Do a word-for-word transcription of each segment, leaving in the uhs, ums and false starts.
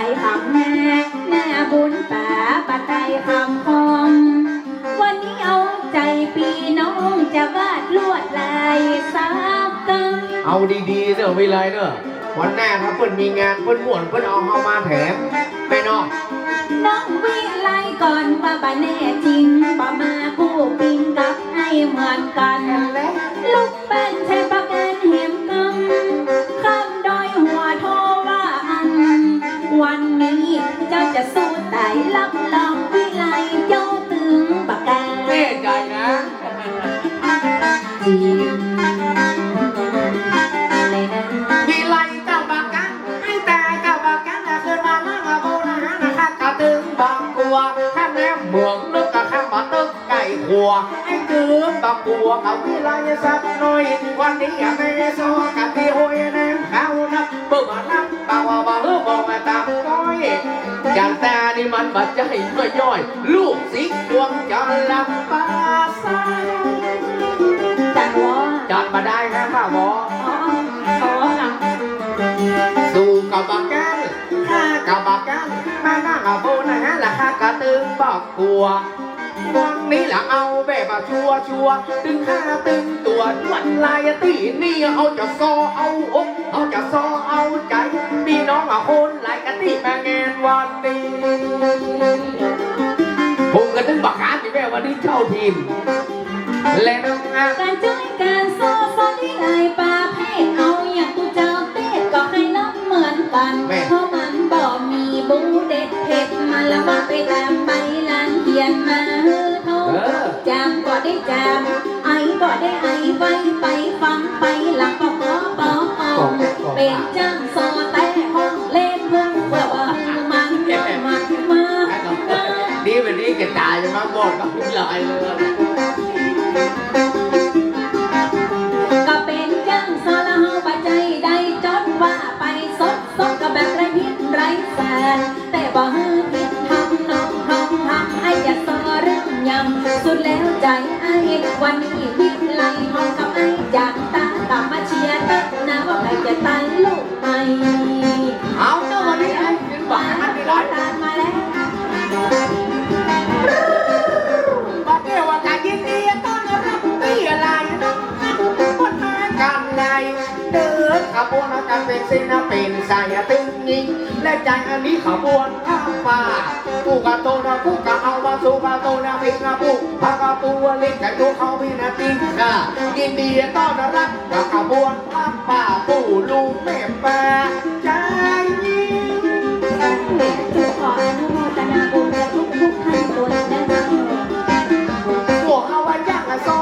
ไตรคำแม่ แม่บุญป๋า บ่าไตรคำคอง วันนี้เอาใจ๋ปี้น้องจะวาดลวดลายสักกำ เอาดีๆ เน่อวิไลเน่อ วันหน้าถ้าเปิ้นมีงานเปิ้นม่วนเปิ้นเอาเฮามาแถม แม่น้อง น้องวิไลก่อนว่าบ่าแน่จริง บ่มากู้ปิ้งกับไอ้เหมือนกั๋น ลูก เปิ้นใช้ประกันแหมกำ คำด้อยหัวโทว่าอั้น วันนี้เจ้าจะสู้ต๋าย รับรองวิไลเจ้าตึงบ่ากั๋น แน่ใจ๋นะ จริง วิไลเจ้าบ่ากั๋น ไอ้แต่เจ้าบ่ากั๋น คืนมานั่งบ่าโบนะฮะ นะฮะ กะตึงบ่ากั๋ว ถ้าแนมเหมืองนึกกะข้ามบ่าตึก ไก่ขัว ไอ้จื้อบ่ากั๋วกับวิไลสักหน่อย วันนี้แม่ซ้อกะตี้ห้วยแนมขาวนัก เปิ้นบ่านับ บ่าว่าบ่าเออ บ่ามาต๋ามก้อย จันตานี่มันบ่ใจ้ย่อยๆ ลูกศิษย์ดวงจันทร์ลำปาสาย จันวอ จันบ่ได้นะป้าวอ อ๋อ อ๋อ ค่ะ สู้กับบ่ากั๋น ข้ากับบ่ากั๋น มานั่งบ่าโบนะฮะ ละข้ากะตึงบ่ากั๋ว วันนี้ละเอาแบบว่าชัวร์ๆ ตึงข้าตึงตั๋ว ลวดลายตี้นี่เฮาจะซ้อเอาอก เฮาจะซ้อเอาใจ๋ ปี้น้องอะคนหลายกะตี้มาแงนวันนี้ ผมกะตึงบ่ากั๋นนี่แม่วันนี้เจ้าถิ่น และน้องอะ ก๋านจ้อยก๋านซ้อ ซ้อตี้หลายประเภท เอาอย่างตุ๊เจ้าเตศก็หื้อนับเหมือนกั๋น แม่ เพราะมันบ่มีบูเด็ดเผ็ด มันละว่าไปต๋ามใบลานเขียนมาหื้อโท เออ จามก็ได้จาม ไอก็ได้ไอ ไวไปฟังไป หลังก็ปอปอปอ เป๋นจ้างซ้อแต๊ห้องเล่นเมือง เปื้อว่าหื้อมันมา มา มา ดีแบบนี้แกต๋ายจะมาบอกกับผู้ใหญ่เลย ก็เป๋นจ้างซ้อละเฮาบ่ใจ้ได้จดว่าไป สดๆ ก็แบบไร้พิษไร้สาร แต่บ่หื้อผิดทำนองทองทำ ไอ้จะซ้อเรื่องยำ สุดแล้วใจ๋ไอ้ วันนี้วิไลเฮากับไอ้จันตา กลับมาเชียร์เต๊อะนะ ว่าใผจะตันลูกใหม่ เอาเต๊อะ วันนี้ไอ้เป็นบ่ากั๋น ตานมาแล้ว บ่าเตี้ยว่าก๋านยินดีต้อนรับตี้หลายน้อง คนมากั๋นหลาย เดินขบวนกั๋นเป๋นเส้นเป๋นสายตึงยิง และใจ๋อันนี้ขบวนผ้าป่า ผู้กะโตนะผู้กะเอามาสู่กะโตนะเป๋นนะผู้พากะปูเล็กไก่ตัวเขามีนะติ๊กค่ะ ยินดีต้อนรับกับขบวนผ้าป่าปู่ลุงแม่ป้าใจ๋ ขออนุโมทนาบุญกับทุกๆ ท่านด้วยนะคะ พวกเฮาว่าจ้างอะซ้อ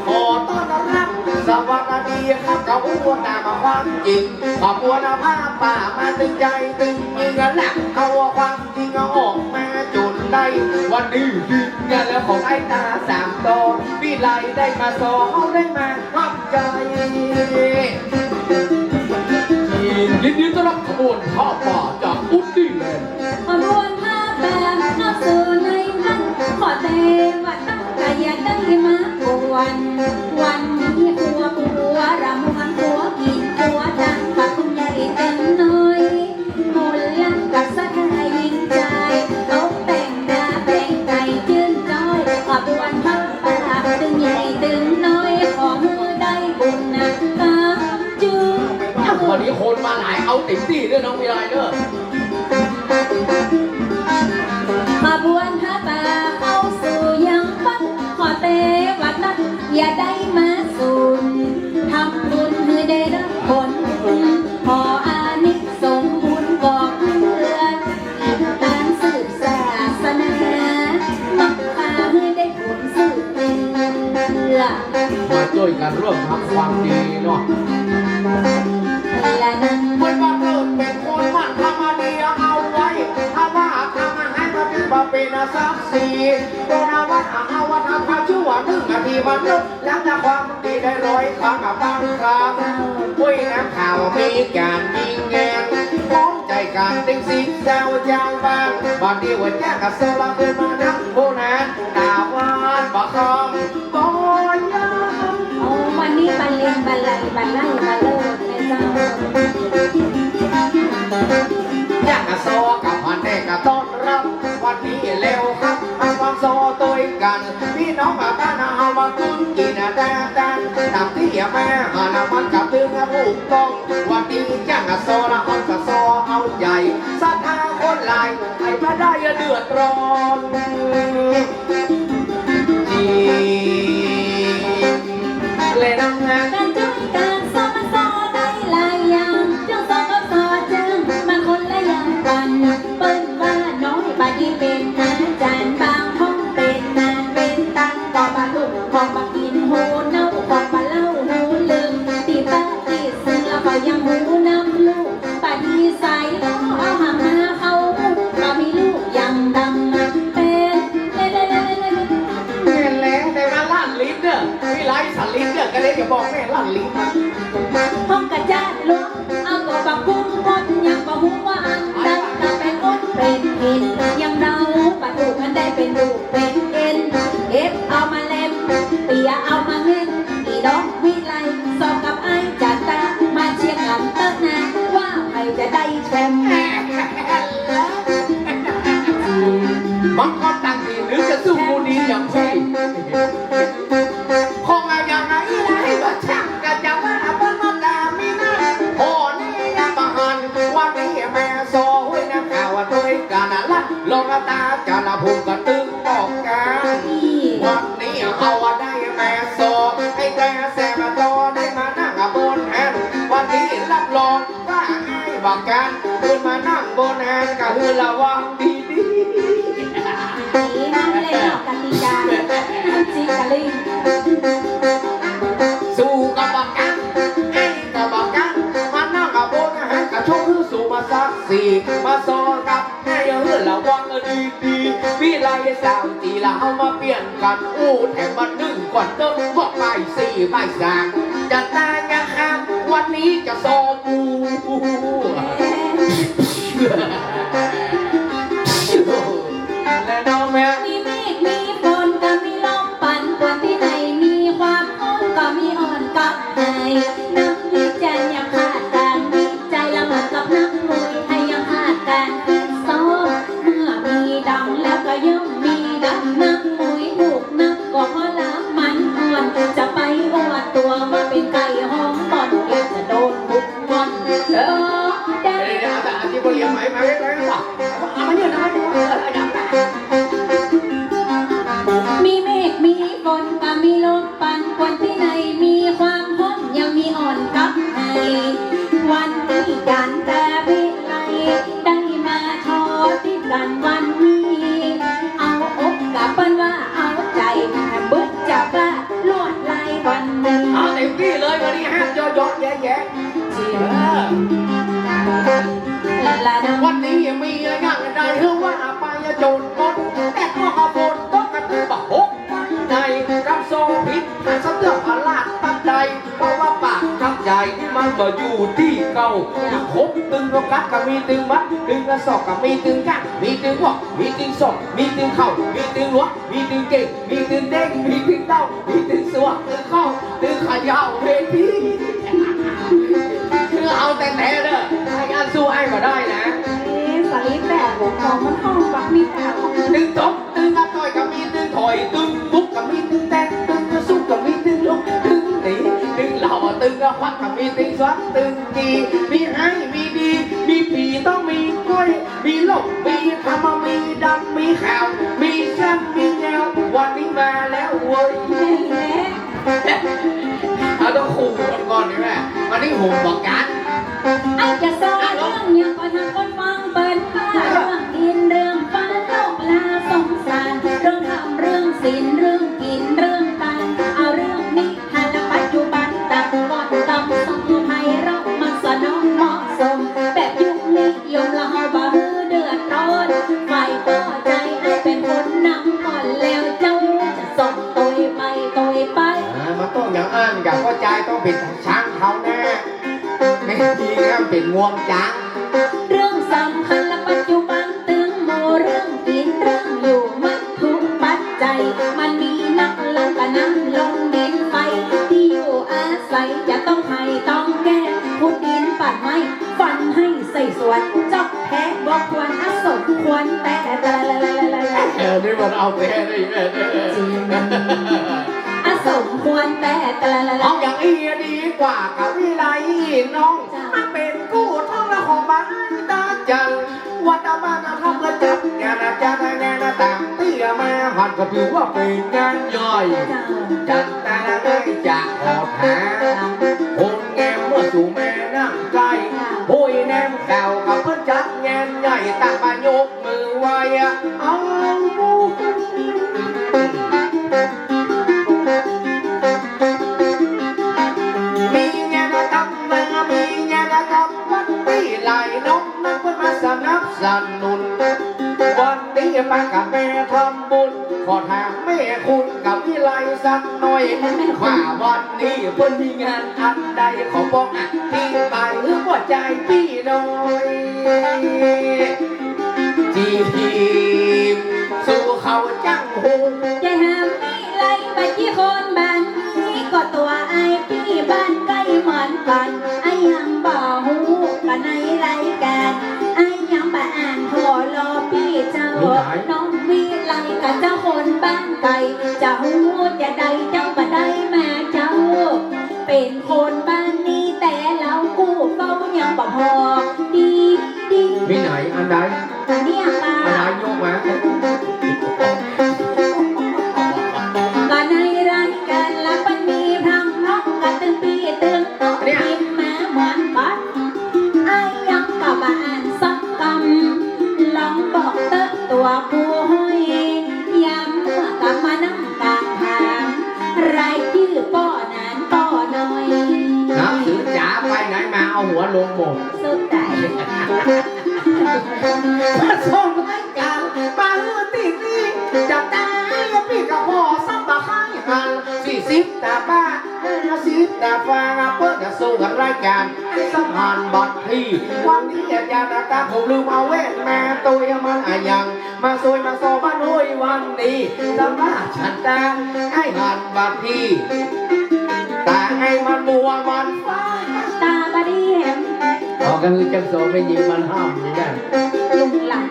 ขอต้อนรับ สวัสดีครับ กับหัวหน้ามาความจริง ขบวนผ้าป่ามาตึงใจ๋ตึงยิง หลักเอาความจริงออกมาจนได้ วันนี้ดีงามแล้วของไอ้ต๋าสามต๋อ วิไลได้มาซ้อ เฮาได้มา ขอบใจ๋ ยินดีต้อนรับขบวนผ้าป่าจากอุดดี้แลนด์ ขบวนผ้าป่าเข้าสู่ในวัด ขอเตวะตังกะอย่าได้มากวน วันนี้หัวหัวระมวลหัวกิ๋นหัวจัง กับคุณใหญ่เต็มน้อย มนต์ลักษณะยิ่งใจ๋ ตกแต่งหน้าแปลงไก๋จื้นจ้อย ขบวนผ้าป่าตึงใหญ่ตึงน้อย ขอหื้อได้บุญนะกำจื้อ วันนี้คนมาหลาย เอาเต็มตี้เน่อน้องวิไลเน่อ ขบวนผ้าป่าเข้าสู่ยังวัด ขอเตวะตังอย่าได้มาสูญ ทำบุญหื้อได้รับผลบุญ ขออานิสงส์บุญก่อเกื้อ ตานสืบศาสนา มักพาหื้อได้ผลสืบเตื้อ มาจ้วยกั๋นร่วมทำความดีเนาะ และนั้น เปิ้นว่าเกิดเป๋นคนมันทำมาดีเอาไว้ ถ้าว่าทำมาให้มาดีมาเป๋นศักดิ์ศรี เพราะว่าเอาว่าทำความชั่วหนึ่งนาทีมันลด แล้วแต่ความดีได้ร้อยครั้งอะบางครั้ง ปุ้ยน้ำขาวมีก๋านมีแงน พร้อมใจ๋กั๋นเต็มสิบเจ้าจาวบ้าน บัดนี้ว่าจ้างกะโซละเปิ้นมานั่งโบนะ ต๋าวันบ่คำบ่ยาม โอ้ วันนี้บรรเลงบรรลัยบรรลัยบรรเลิศเลยเจ้า จ้างกะซอกับผนกกะต้อนรับ วันนี้แล้วครับ มาฟังซอตวยกั๋น ปี้น้องอะบ้านเฮามากิ๋นกิ๋นอะแต๊ๆ ต๋ามตี้อะแม่หันอะมันกะตึงอะถูกต้อง วันนี้จ้างกะซอละเอากะซอเอาใจ๋ ศรัทธาคนหลาย ใผบ่ได้อะเดือดร้อน จี เลยนะฮะ ก๋านจ้วยก๋านซอมันซอได้หลายอย่าง ตึงซอกับซอเจิง มันคนละอย่างกั๋น เปิ้นว่าน้อยบ่ดีเป๋นอาจ๋ารย์ บางห้องเป๋นนานเป๋นตัง ก็บ่ฮู้ ของบ่กิ๋นหูเน่า ของบ่เล่าหูลืม ตี้ป้าตี้เสือก็ยังฮู้นำลูก บ่ดีใส เอาหางหาเข้า บ่มีลูกอย่างดำมาเป๋น แม่นแล้ว แต่ว่าล้านลิ้นเน่อ มีหลายสลินเน่อ ก็เลยจะบอกแม่ล้านลิ้น ห้องกะจ๊าดหลวง เอาตั๋วปะกุ้งคนยังบ่ฮู้ว่าอันใด กะเป๋นอดเป๋นเห็น ยังเดาบ่ถูกอันใดเป๋นลูกเป๋นเอ็น เอ็ดเอามาเล่ม เปียเอามาเงิน อีดอกวิไล ซอกับอ้ายจ๋าตา มาเชียร์กั๋นเต๊อะนะ ว่าใผจะได้แชมป์ มันก็ตั้งตี้นึกจะสู้มูดีอย่างพี่ ของอะอย่างอะอีหลายก็ช่าง กะจะว่าเปิ้นมาต๋ามมีนะ โอ้ นี่ยังบ่หัน วันนี้แม่ซอห้วยน้ำขาวตวยกั๋นนะละ ลองต๋าจ๋าละผมก็ตึงบอกกั๋น วันนี้เฮาได้แม่ซอ ไอ้แต๊แซ่บตอได้มานั่งบนแฮน วันนี้รับรอง ว่าอ้ายว่ากั๋น ขึ้นมานั่งบนแฮนก็หื้อระวังดีๆ ดีมากเลยเนาะ กติกา จิกะลิง สู้ก็บ่กั๋น อ้ายก็บ่กั๋น มานั่งบนแฮนก็ชกหื้อสู้มาสักสี่ มาซอกับ อ้ายหื้อระวังดีๆ วิไลสาวตี้ละเฮามาเปลี่ยนกั๋นอู้ แถมมานึ่งก่อนเต๊อะ ว่าบ่ายสี่บ่ายสาม จะตายนะครับ วันนี้จะซอปู และน้องแม่ มีเมฆมีฝนก็มีลมปั่นป่วนตี้ไหน มีความฮ้อนก็มีอ่อนกับ ไอ้นักวิจัยยังขาดก๋านวิจัย ละเหมือนกับนักมวยไทยยังขาดก๋านฟิตซ้อม เมื่อมีดังแล้วก็ย่อมมีดัน นักมวยถูกนับก็เพราะล้างมันอ่อน จะไปอวดตั๋วว่าเป๋นไก่ฮ้องบ่อน เดี๋ยวจะโดนบุกบ่อน เออ ได้ เดี๋ยวๆ เอาแต่อันนี้บ่เรียนใหม่ ใหม่ ใหม่ ใหม่ เอามาเนี่ยนะ มีเมฆมีฝนก็มีลมปั่นป่วนตี้ไหน มีความฮ้อนยังมีอ่อนกับไอ วันนี้ก๋านตาวิไล ได้มาทอตี้กั๋นวันนี้ เอาอกกะเปิ้นว่าเอาใจ๋ แถมเบิดจะบ้าลวดลายวันนี้ เอาเต็มตี้เลย วันนี้ห้ามเยาะๆ แยะๆ เออ วันนี้มีอย่างใดหื้อว่าไปโจนปล้น แต่ก็ขบวนตกกั๋นบ่หก ในกำโซผิดสะเตื้อพลาดตัดใด เพราะว่าปากกับใจ๋นี่มันบ่อยู่ตี้เก่า ตึงหกตึงกัดก็มีตึงมัด ตึงกะซอกก็มีตึงก้าง มีตึงหวก มีตึงซอก มีตึงเข่า มีตึงหลวก มีตึงเก่ง มีตึงเด้ง มีตึงเต้า มีตึงสัว ตึงเข้า ตึงเขย่าเวที คือเอาแต่แท้เด้อ ไอ้อันสู้ไอ้บ่ได้นะ เอ๊ะ สลีปแบบหัวของมันห้องบักนี่ค่ะ ตึงตบ ตึงกะต่อยก็มี ตึงถอย ตึงบุกก็มี ตึงแต๊ก ตึงกะซุกก็มี ตึงลุก ตึงหนี ตึงเหล่า ตึงกะควักก็มี ตึงสวัก ตึงจี มีไอ้ มีดี มีผีต้องมีกล้วย มีโลก มีธรรม มีดำ มีขาว มีแซ่บ มีแงว วันนี้มาแล้วเว้ย เอาต้องขู่กันก่อนใช่ไหม วันนี้ผมบอกกัน ไอ้จะสอนเรื่องอย่างก่อนทางคนฟังเปิ้นว่า เรื่องดินเรื่องฟ้าโลกลาสงสาร เรื่องธรรมเรื่องศีลเรื่องกิ๋นเรื่องตาน เอาเรื่องนิทานปัจจุบัน ตัดก่อนตำสมุนไพรเราะมันสนองเหมาะสม แบบยุคนิยมละเฮาบ่หื้อเดือดร้อน ฝ่ายป้อจายอ้ายเป๋นคนนำก่อน แล้วเจ้าจะส่งตวยไปตวยไป อ่า มันต้องอย่างอั้นกะ ป้อจายต้องเป๋นช้างเท้าหน้า แม่ดีงามเป๋นงวงจ๊าง เรื่องสำคัญละปัจจุบันตึงหมู่ เรื่องกิ๋นเรื่องอยู่มันทุกปัจจัย มันมีนักลักกะน้ำลมดินไฟ ตี้อยู่อาศัยจะต้องไถ่ต้องแก้ ขุดดินตัดไม้ ฟันให้ใส่สวน จอกแพะ อันนี้มันเอาแท้เลยแม่ จริง อ่ะ สมควรแต่ แต่ละละ เอาอย่างอี้ดีกว่ากับวิไลน้อง เจ้า มาเป๋นกู้ท้องละของบ้านตาจัน วัฒนธรรมก็จัดงาน จัดงานต่างเตี้ยมา มันก็ถือว่าเป๋นงานใหญ่ เจ้า จัดแต่ละได้จากขอถาม คนงามเมื่อสู่แม่น้ำใกล้ เจ้า ห้วยน้ำเก่าก็เปิ้นจัดงานใหญ่ ตั้งมายก มือไหว้อะ เอา มีงานกรรมนะ มีงานกรรมวันนี้หลายน้องนักเปิ้นมาสนับสนุน วันนี้ป้ากับแม่ทำบุญ ขอถามแม่คุณกับวิไลสักหน่อย ว่าวันนี้เปิ้นมีงานอันใด ขอบอกอธิบายหื้อเข้าใจ๋ปี้หน่อย จีบสู่เขาจั้งฮู้ ยายหามวิไลบ่ากี่คนบ้านนี้ ก็ตั๋วอ้ายปี้บ้านใก้เหมือนกั๋น อ้ายยังบ่ฮู้ ก็ในรายก๋าน อ้ายยังบ่อ่าน ขอรอปี้เจ้า น้องวิไลกับเจ้าคนบ้านไก๋ จะฮู้จะใดจั้งบ่ได้มาเจ้า เป๋นคนบ้านนี้แต่เล่ากู้ก็ยังบ่พอ ดี ดี มีไหนอันใด อันเนี้ยค่ะ อันใดยกมา ก็ในรายก๋านละเปิ้นมีพร่ำน้องก็ตึงปี้ตึงน้อง เนี่ย พิมพ์มาเหมือนกั๋น อ้ายยังก็บ่อ่านสักกำ ลองบอกเต๊อะตั๋วกู้ห้อย ยามเมื่อกำมานั่งกางถาม รายจื้อป้อหนานป้อน้อย หนังสือจ๋าไปไหนมาเอาหัวลงหมด สุดใจ ส่งรายก๋านมาหื้อตี้นี่ จะต๋ายปี้ก็ผ่อซ้ำบ่ใค่หัน สี่สิบต๋าบ้า ห้าสิบต๋าฟาง เปิ้นจะส่งรายก๋าน สมานบัตรที่ วันนี้อาจารย์ตาผมลืมเอาแว่นมา ตัวมันอะหยัง มาซวยมาซอบ้านห้วยวันนี้ สมาชันตา อ้ายหันบัตรที่ ต๋าอ้ายมันมัวมันฟ้า ต๋าบ่ดีแหม เอากันคือจังสองแม่ญิงมันห้ามนี่นะ ลุงหลัง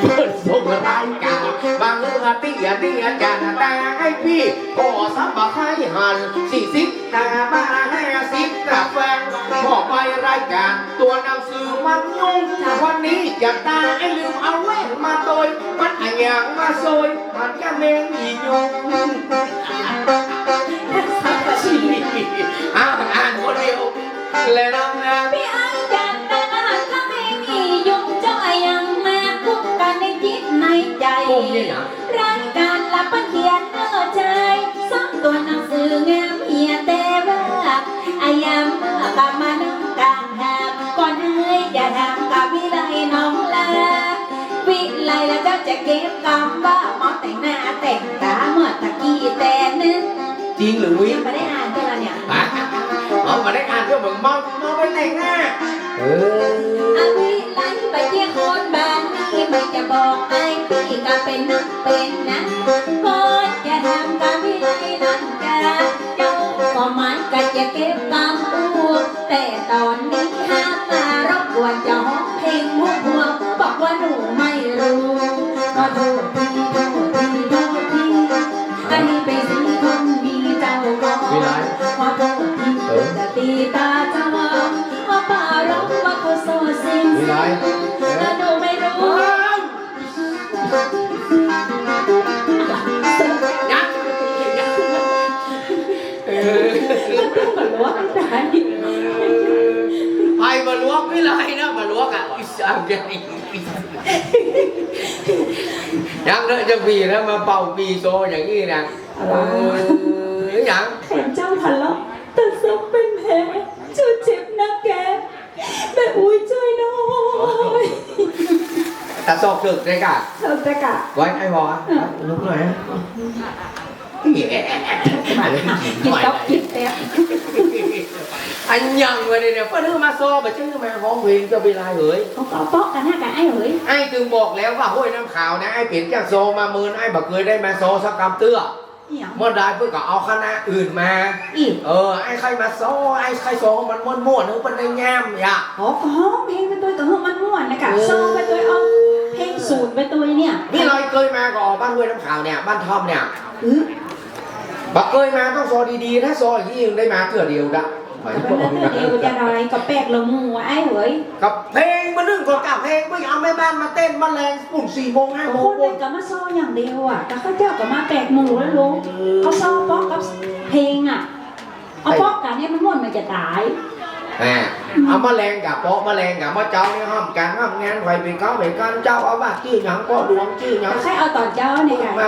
เปิ้นส่งรายก๋าน บางเรื่องตี้อันนี้อาจารย์ตาอ้ายปี้ ก็สมาใค่หัน สี่สิบต๋าบ้า ห้าสิบต๋าฟาง ขอไปรายก๋าน ตั๋วหนังสือมันยุ่ง วันนี้จะต๋าอ้ายลืมเอาแว่นมาตวย มันอะหยังมาซวย มันก็แม่งอี่ยุง อ้าว อ่านคนเดียว และน้องนะ ปี้อ้ายจันตา มันก็แม่งอี่ยุง เจ้าอะหยังมากุ้มกั๋นในจิตในใจ๋ กุ้มเนี่ยนะ รายก๋านละเปิ้นเขียนเน้อใจ๋ สองตั๋วหนังสืองามเหียแต่ว่า อะยามเมื่อกำมานั่งกางถาม ก่อนอ้ายจะถามกำวิไลน้องลา วิไลละเจ้าจะเก็บกำว่า หมอแต่งหน้าแต่งต๋าเมื่อตะกี้แต่นั้น จริงหรือวิ บ่ได้อ่านเตื้อเนี่ย ฮะ เอาบ่ได้อ่านเตื้อ เบิ่งเมา เมาไปแต่งหน้า เออ อะวิไลบ่ากี่คนบ้านนี้ บ่าจะบอกอ้ายปี้ก็เป๋นนักเป๋นหนา ก่อนจะถามกำวิไลนั้นกา เจ้าก็หมายก็จะเก็บกำอู้ แต่ต๋อนนี้ห้ามมารบกวน จะฮ้องเพลงมั่วๆ บอกว่าหนูไม่รู้ ขอโทษที โทษที โทษที อันนี้เป๋นสิทธิ์คนมีเจ้าของ วิไล ขอโทษที เออ จะตีตาเจ้า มาปาร้องว่าเขาโซ่ซิง วิไล เออ หนูไม่รู้ ยัง ยัง เออ มันก็บ่ลวกได้ ไอ้บ่ลวกวิไลนะ บ่ลวกอ่ะ อิสาม ยังเนอะ จะมีนะ มาเป่าปีโซอย่างนี้นะ อะไร เออ ยัง เขินเจ้าทะเลาะ แต่ซบเป็นแผล เจ้าเจ็บนักแก แม่อุ๊ยจ้อยน้อย ตาซอกเถิกเต๊กอะ เถิกเต๊กอะ ไว้ไอ้หมอ เออ ลุกหน่อยนะ กิ๋นต๊อกกิ๋นแต๊ก อันยังวะเนี่ย เปิ้นหื้อมาซ้อ บ่ใจ้หื้อมาฮ้องเพลงเจ้าวิไลเหย เขาก็เอาเปาะกั๋นนะกะไอ้เหย ไอ้จึงบอกแล้วว่าห้วยน้ำขาวนะ ไอ้เป๋นจ้างซ้อมาเมิน ไอ้บ่เกยได้มาซ้อสักกำเตื้อ เมื่อใดเปิ้นก็เอาคณะอื่นมา อีก เออ ไอ้ใค่มาซ้อ ไอ้ใค่ซ้อมันม่วนๆ หื้อเปิ้นได้แย้มอย่า อ๋อ ก็ฮ้องเพลงไปตวยก็หื้อมันม่วนนะกะ เออ ซ้อไปตวย เอาเพลงศูนย์ไปตวยเนี่ย วิไลเกยมาก่อ นำเขาเนี่ย บ้านท่อมเนี่ย อืม บ่เกยมาต้องซอดีๆ ถ้าซออย่างนี้ยังได้มาเตื้อเดียวดะ ก็มาเตื้อเดียวจะหน่อย ก็แปลกละหมู่อะไอ้เหวย ก็เพลงมันนึ่งก็กับเพลง บ่เอาแม่บ้านมาเต้นมาแลงปุ้นสี่โมงห้าโมง คนเลยก็มาซออย่างเดียวอะ ก็เขาเจ้าก็มาแปลกหมู่แล้วลุง เขาซอเปาะกับเพลงอะ เอาเปาะกั๋นเนี่ยมันม่วนมันจะต๋าย อ่า เอามาแลงกะเปาะ มาแลงกะเมื่อเจ๊าเนี่ยห้อมกั๋นห้อมงาน ใผเป๋นเก๊าเป๋นกั๋น เจ้าอาวาสจื้อหยัง ป้อหลวงจื้อหยัง ก็ใค่เอาต๋อนเจ๊าเนี่ยกะ มา